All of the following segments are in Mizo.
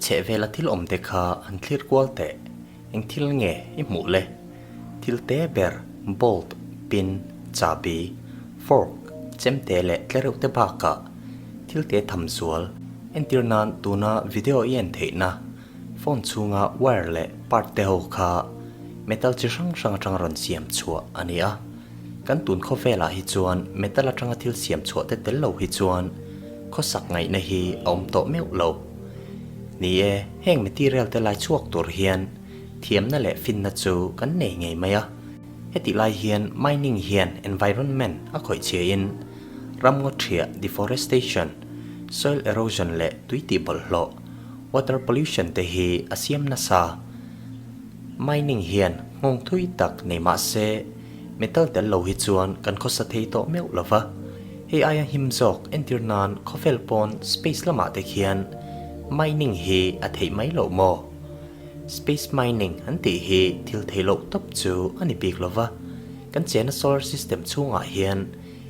chhehvela thil awmte kha an thlir kual teh. Eng thil nge i hmuh le? Thil te ber, bolt, pin, chahbi, fork, chemte leh tlereuh te bakah thil te tham zual. Entir nan tuna video i en theihna phone chhunga wire leh part te ho kha metal chi hrang hrang atanga rawn siam chhuah a ni a. Kan tun khawvelah hi chuan metal atanga thil siam chhuah te tel lo hi chuan khawsak ngaihna hi a awm tawh meuh lo. Ni e, heng material te lai chhuak tur hian thiamna leh finna chu kan nei ngei mai a. Hetih lai hian mining hian environment a khawih chhiahin ramngaw thiah, deforestation, soil erosion leh tui tih bawlhhlawh, water pollution, te hi a siam nasa. Mining hian nghawng thui tak nei mah se, metal tel lo hi chuan kan khawsa thei tawh meuh lo va. Hei aia him zawk entir nan khawvel pawn space lamah te khian mining hi a theih mai loh maw? Space mining an tih hi thil thei loh tawp chu a ni bik lo va. Kan chena solar system chhungah hian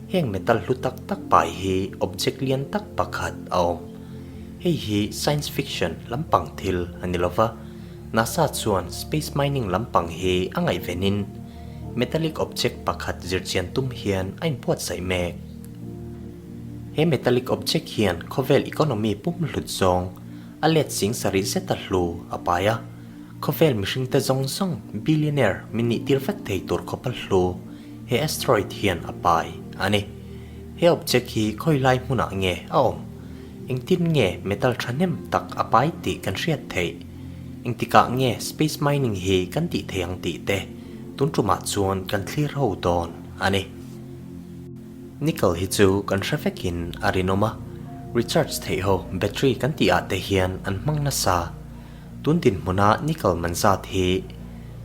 heng metal hlu tak tak pai hi object lian tak pakhat a awm. Hei hi science fiction lampang thil a ni lo va. NASA chuan space mining lampang hi a ngaihvenin metallic object pakhat zirchian tum hian a inbuatsaih mek. He metallic object hian khawvel economy pumhlut zawng a let sing sarih zeta hlu a pai a, khawvel mihringte zawng zawng billionaire min nih tir vek thei tur khawpa hlu he asteroid hian a pai a ni. He object hi khawilai hmunah nge a awm? Engtin nge metal thahnem tak a pai tih kan hriat theih? Engtikah nge space mining hi kan tih thei ang tih te tun tumah chuan kan thlir ho dawn a ni. Nickel hi chu kan hre vekin a rinawm a, recharge theih ho battery kan tih ah te hian an hmang nasa. Tun dinhmuna nickel man zat hi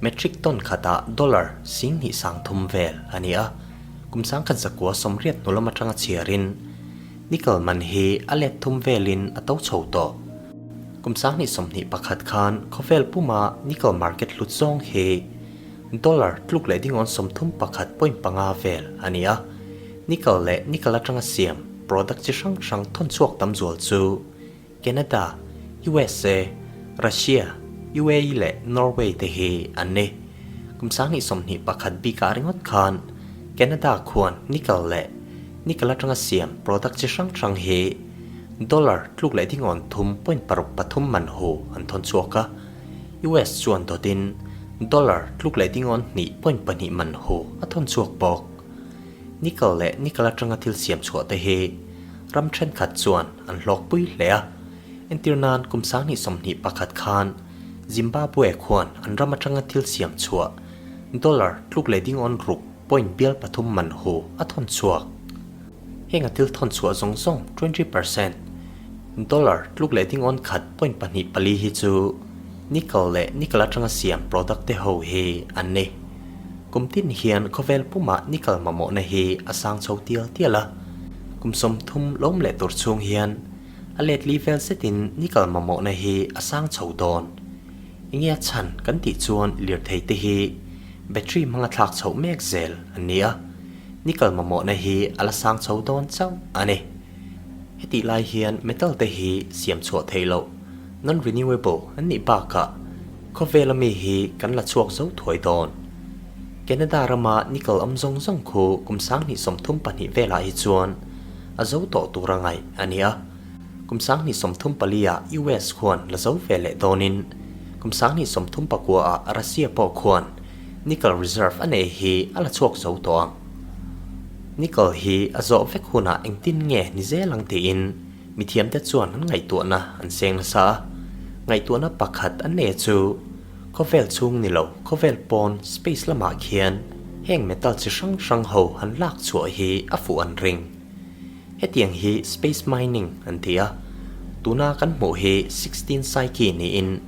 metric ton khatah dollar 2300 vel a ni a, kum 1980 hnu lam atanga chhiarin Nickel man hi a let thum velin a to chho tawh. Kum 2021 khan khawvel puma nickel market hlut zawng hi dollar tluk leh dingawn 31.5 vel a ni a. Nickel leh nickel atanga siam product chi hrang hrang thawn chhuak tam zual chu Canada, usa, Russia, UAE leh Norway te hi an ni. Kum 2021 bikah ringawt khan Canada khuan nickel leh nickel atanga siam product chi hrang hrang hi dollar tluk leh dingawn 3.63 man hu an thawn chhuak a, US chuan dawtin dollar tluk leh dingawn 2.2 man hu a thawn chhuak bawk. Nickel leh nickel atanga thil siam chhuah te hi ram thenkhat chuan an hlawkpui hle a, entir nan kum 2021 khan Zimbabwe khuan an ram atanga thil siam chhuah dollar tluk leh dingawn ruk point bial pathum man hu a thawn chhuak. Heng a thil thawn chhuah zawng zawng 20%, dollar tluk leh dingawn khat point pahnih pali hi chu nickel leh nickel atanga siam product te ho hi an ni. Kum tin hian khawvel pumah nickel mamawhna hi a sang chho tial tial a, kum 30 lawm leh tur chhung hian a letli vel zetin nickel mamawhna hi a sang chho dawn. Enge a chhan kan tih chuan lirthei te hi battery hmanga thlak chhoh mek zel an ni a, nickel mamawhna hi a la sang chho dawn chauh a ni. Hetih lai hian metal te hi siam chhuah theih loh, non-renewable, an nih bakah khawvel ami hi kan la chhuak zo thuai dawn. Canada rama nickel awm zawng zawng khu kum 2032 velah hi chuan a zo tawh tur a ngaih a ni a. Kum 2034 ah US khuan la zo ve leh dawnin kum 2039 ah Russia pawh khuan nickel reserve a nei hi a la chhuak zo tawh ang. Nickel hi a zawh vek hunah engtin nge ni zel ang tiin mithiamte chuan an ngaihtuahna an seng nasa a. Ngaihtuahna pakhat an nei chu khawvel chhung ni lo khawvel pawn space lamah khian heng metal chi hrang hrang ho han lak chhuah hi a fuh an ring. Hetiang hi space mining an ti a, tuna kan hmuh hi 16 Psyche niin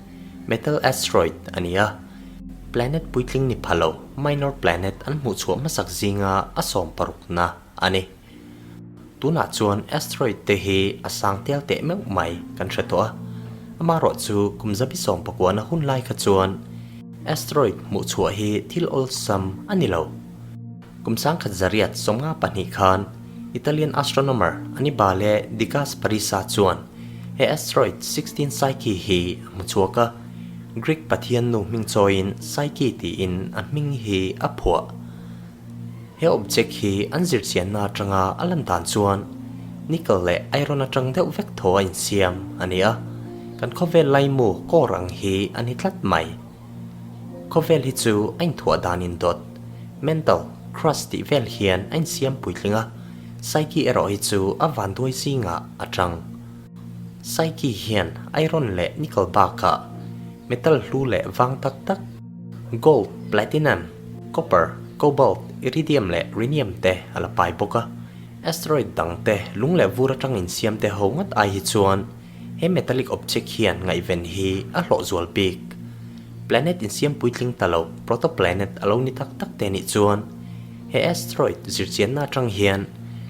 metal asteroid a ni a, planet puitling ni pha lo minor planet an hmuh chhuah hmasak zinga a sawm parukna a ni. Tunah chuan asteroid te hi a sang tel teh meuh mai kan hre tawh a, amaherawh chu kum zabi sawm pakuana hun lai kha chuan asteroid hmuh chhuah hi thil awlsam a ni lo. Kum 1952 khan Italian astronomer Annibale de Gasparisa chuan He asteroid 16 Psyche hi a hmu chhuak a, Greek pathian nu hming chawiin Psyche tiin a hming hi a phuah. He object hi an zirchianna atanga a lan dan chuan nickel leh iron atang deuh vek thaw a insiam a ni a, kan khawvel laimu core ang hi a ni tlat mai. Khawvel hi chu a inthuah dan indawt, mental, crust tih vel hian a insiam puitling a, Psyche erawh hi chu a vanduai zingah a tang. Psyche hian iron leh nickel bakah metal hlu leh vang tak tak, gold, platinum, copper, cobalt, iridium leh rhenium te a la pai bawk a. Asteroid dang te lung leh vur atang insiam te ho ngat ai hi chuan He metallic object hian ngaihven hi a hlawh zual bik. Planet insiam puitling ta lo, protoplanet a lo ni tak tak te nih chuan he asteroid zirchianna atang hian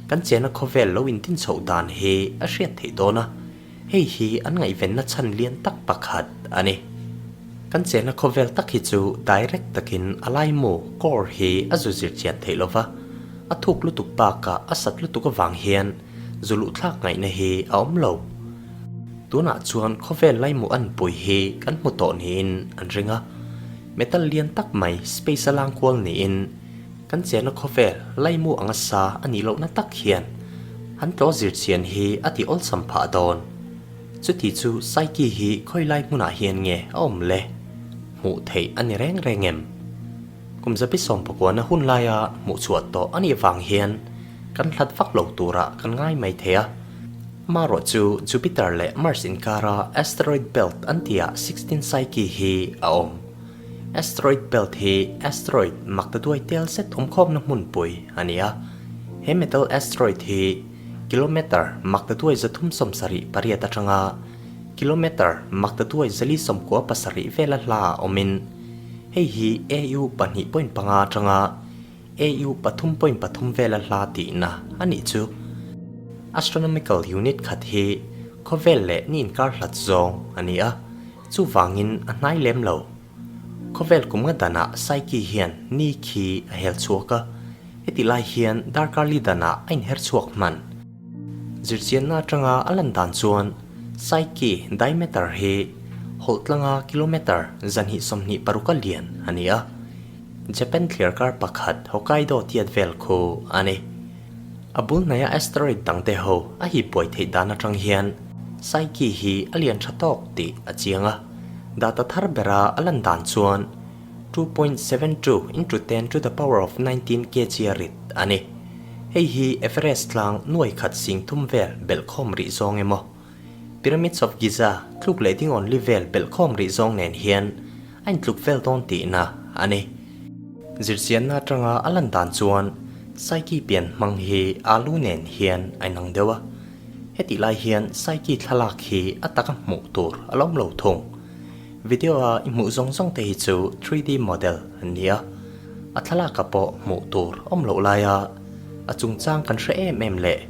kan chena khawvel lo intin chhoh dan hi a hriat theih dawn a, hei hi an ngaihvenna chhan lian tak pakhat a ni. Kan chena khawvel tak hi chu direct takin a laimu, core, hi a zu zirchian theih lova, a thuk lutuk bakah a sat lutuk avang hian Zu luhthlak ngaihna hi a awm lo. Tunah chuan khawvel laimu an pui hi kan hmu tawh niin an ring a. Metal lian tak mai space a lang kual niin kan chenna khawvel laimu anga sa a nih lohna tak hian an tlaw zirchian hi a ti awlsam phah dawn. Chuti chu Psyche hi khawi lai hmunah hian nge a awm le? Hmuh theih a ni reng reng em? Kum zabi sawmpakuana hun laia hmuhchhuah tawh a nih vang hian kan hlat vak lo turah kan ngai mai thei a. Amaherawh chu Jupiter leh Mars inkara asteroid belt an tihah 16 Psyche hi a awm. Asteroid belt hi asteroid maktaduai tel zet awmkhawmna hmunpui a ni a. He metal asteroid hi kilometre maktaduai 378 atanga kilometre maktaduai 497 vela hlaah awmin Hei hi AU pahnih point panga atanga AU pathum point pathum vela hla tihna a nih chu. Astronomical unit khat hi khawvel leh ni inkar hlat zawng a ni a, chuvangin a hnai lem lo. Khawvel kum nga danah Psyche hian ni khi a hel chhuak a, heti lai hian darkar li danah a inher chhuak hman. Zirchianna atanga a lan dan chuan Psyche diameter hi hawlh tlanga kilometre 226 a lian a ni a, Japan thliarkar pakhat Hokkaido tiat vel khu a ni. A bul hnaia asteroid dangte ho a hip buai theih dan atang hian Psyche hi a lian tha tawk tih a chiang a, data thar bera a lan dan chuan 2.72 into 10 to the power of 19 kg a rit a ni. Hei hi Everest tlang nuai khat sing thum vel belhkhawm rih zawng emaw, Pyramids of Giza tluk leh dingawn li vel belhkhawm rih zawng nen hian a intluk vel dawn tihna a ni. Zirchianna atanga a lan dan chuan Psyche pian hmang hi alu nen hian a inang deuh a. Hetih lai hian Psyche thlalak hi a taka hmuh tur a lo awm lo thung. Video a i hmuh zawng zawng te hi chu 3D model an ni a, a thlalak ah pawh hmuh tur awm loh laia a chungchang kan hre em em leh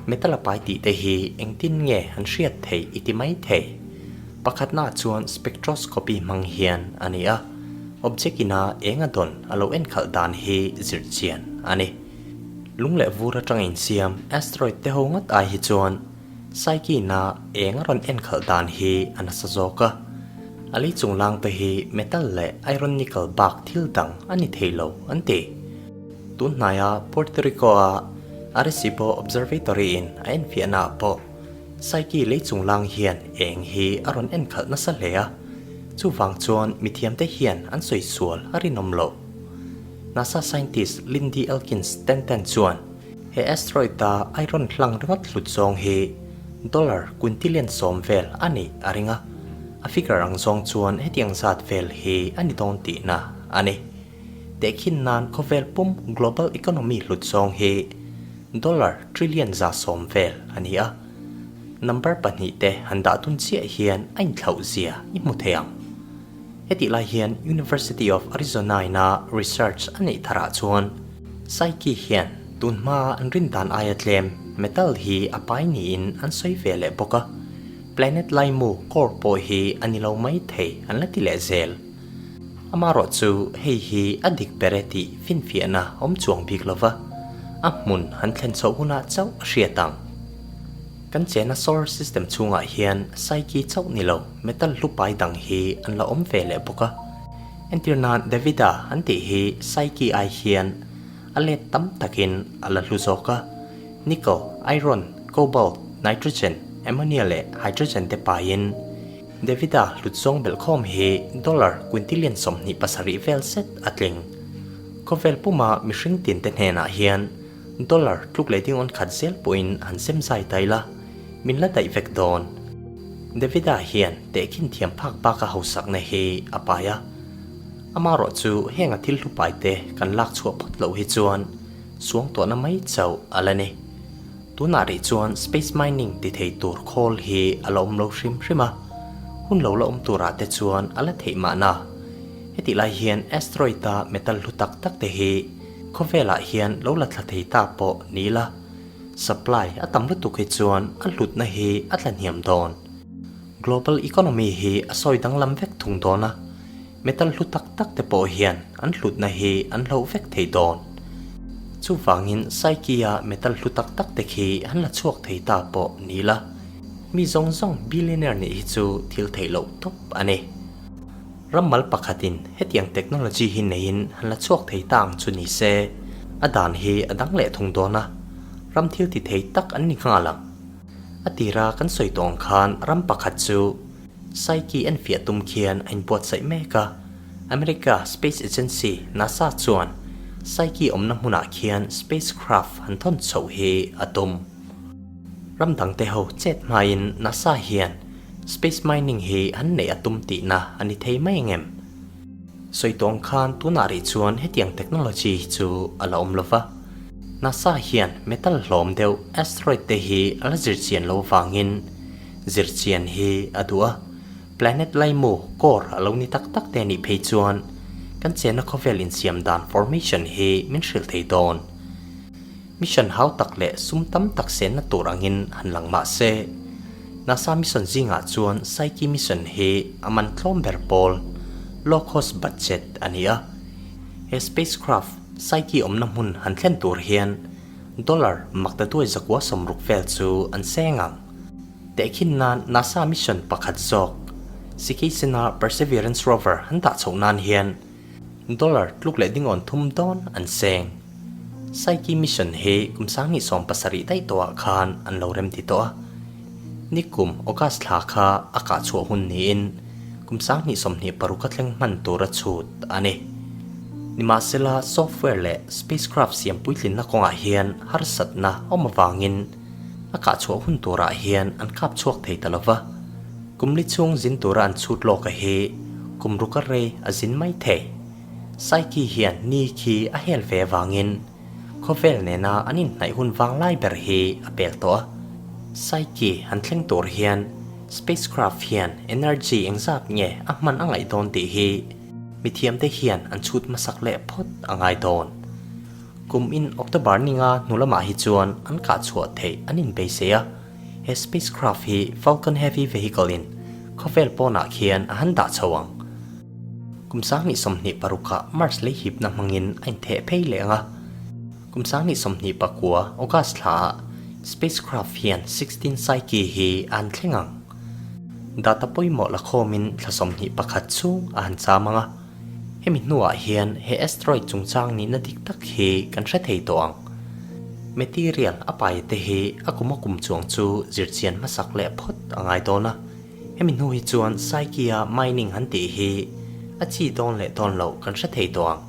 metal a pai tih te hi engtin nge an hriat theih i ti mai thei. Pakhatna ah chuan spectroscopy hmang hian a ni a, object ina eng a dawn a lo enkhalh dan hi zirchian a ni. Lung leh vur atanga insiam asteroid te ho ngawt ai hi chuan Psyche-na eng a rawn enkhalh dan hi a nasa zawk a, a lei chunglang te hi metal leh iron nickel bak thil dang a ni thei lo an ti. Tun hnaia Puerto Rico-a Arecibo Observatory-in a enfiahnaah pawh Psyche lei chunglang hian eng hi a rawn enkhalh nasa hle a, chuvang chuan mithiamte hian an sawi sual a rinawm lo. NASA scientist Lindy Elkins Stanton chuan, He asteroid a iron hlang ringawt hlut zawng hi dollar quintillion 10 vel a nih a ring a, a figure ang zawng chuan hetiang zat vel hi a ni dawn tihna a ni. Tehkhin nan khawvel pum global economy hlut zawng hi dollar trillion 110 vel a ni a, number pahnih te han dah dun chiah hian a inthlauh zia i hmu thei ang. Hetih lai hian University of Arizona ina research a neih tharah chuan Psyche hian tun hmaa an rin dan aia tlem metal hi a pai niin an sawi ve leh bawk a, planet laimu core pawh hi a ni lo mai thei an la ti leh zel. Amaherawh chu hei hi a dik ber e tih finfiahna awm chuang bik lo va, a hmun han thlen chhoh hunah chauh a hriat ang. Kan chena solar system chhungah hian Psyche chauh ni lo metal hlupai dang hi an la awm ve leh bawk a. Entir nan Davida an tih hi Psyche ai hian a let tam takin a la hlu zawk a. Nickel, iron, cobalt, nitrogen, ammonia leh hydrogen te paiin Davida hlut zawng belhkhawm hi dollar quintillion 27 vel zet a tling. Khawvel puma mihring tinte hnenah hian Dollar tluk leh ding awn khat zel pawhin han sem zai ta ila, min la daih vek dawn. Davida hian tehkhin thiam phak baka hausakna hi a pai a. Amaherawh chu heng a thil hlupai te kan lak chhuah phawt loh hi chuan suangtuahna mai chauh a la ni. Tunah rih chuan space mining ti thei tur khawl hi a la awm lo hrim hrim a, hun lo la awm turah te chuan a la theih mahna. Hetih lai hian asteroid-a metal hlu tak tak te hi Khawvelah hian lo la thla thei ta pawh ni ila, supply a tam lutuk hi chuan a hlutna hi a tla hniam dawn. Global economy hi a sawi danglam vek thung dawn a, metal hlu tak tak te pawh hian an hlutna hi an hloh vek thei dawn. Chuvangin Psyche-a metal hlu tak tak te khi an la chhuak thei ta pawh ni ila, mi zawng zawng billionaire nih hi chu thil theih loh tawp a ni. Ram mal pakhatin hetiang technology hi neiin han la chhuak thei ta ang chu ni se, a dan hi a dang leh thung dawn a, ram thil ti thei tak an ni nghal ang. A tira kan sawi tawh ang khan ram pakhat chu Psyche en fiah tum khian a inbuatsaih mek a, America Space Agency, NASA, chuan Psyche awmna hmunah khian spacecraft han thawn chhoh hi a tum. Ram dangte ho chet hmain NASA hian Space mining hi an neih a tum tihna a ni thei mai ang em? Sawi tawng khan tunah rih chuan hetiang technology hi chu a la awm lova. NASA hian metal hlawm deuh asteroid te hi a la zirchian lo vangin zirchian hi a duh a. Planet laimu core a lo ni tak tak te nih phei chuan kan chenna khawvel insiam dan formation hi min hrilh thei dawn. Mission hau tak leh sum tam tak senna tur angin han lang mah se, NASA mission zingah chuan Psyche mission hi a man tlawm ber pawl, low cost budget, a ni a. He spacecraft, Psyche awmna hmun han thlen tur hian dollar maktaduai 160 vel chu an seng ang. Tehkhin nan NASA mission pakhat zawk, Sikhisena Perseverance Rover han dah chhoh nan hian Dollar tluk leh dingawn thum dawn an seng. Psyche Mission hi kum 2017 daih tawhah khan an lo remti tawh a. Nikum August thla kha a kah chhuah hun niin kum 2026 a thleng hman tur a chhut a ni. Nimahsela software leh spacecraft siam puitlinna kawngah hian harsatna awm avangin a kah chhuah hun turah hian an kap chhuak thei ta lova. Kum li chhung zin tura an chhut lawk a hi kum ruka rei a zin mai thei. Psyche hian ni khi a hel ve avangin khawvel nena an inhnaih hun vang lai ber hi a pel tawh a. Psyche han thleng tur hian spacecraft hian energy engzat nge a hman a ngaih dawn tih hi mithiamte hian an chhut hmasak leh phawt a ngai dawn. Kum in October ninga hnu lamah hi chuan an kah chhuah theih an inbeisei a. He spacecraft hi Falcon Heavy vehicle in khawvel pawnah khian a han dah chho ang. Kum 2026 ah Mars lei hipna hmangin a intheh phei leh ang a. Kum 2029 August thla ah spacecraft hian 16 Psyche hi a han thleng ang. Data pawimawh la khawmin thla 21 chhung a han cham ang a. Hemi hnuah hian he asteroid chungchang nihna dik tak hi kan hre thei tawh ang. Material a pai te hi a kum a kum chuang chu zirchian hmasak leh phawt a ngai dawn a. Hemi hnu hi chuan Psyche-a mining han tih hi a chi dawn leh dawn loh kan hre thei tawh ang.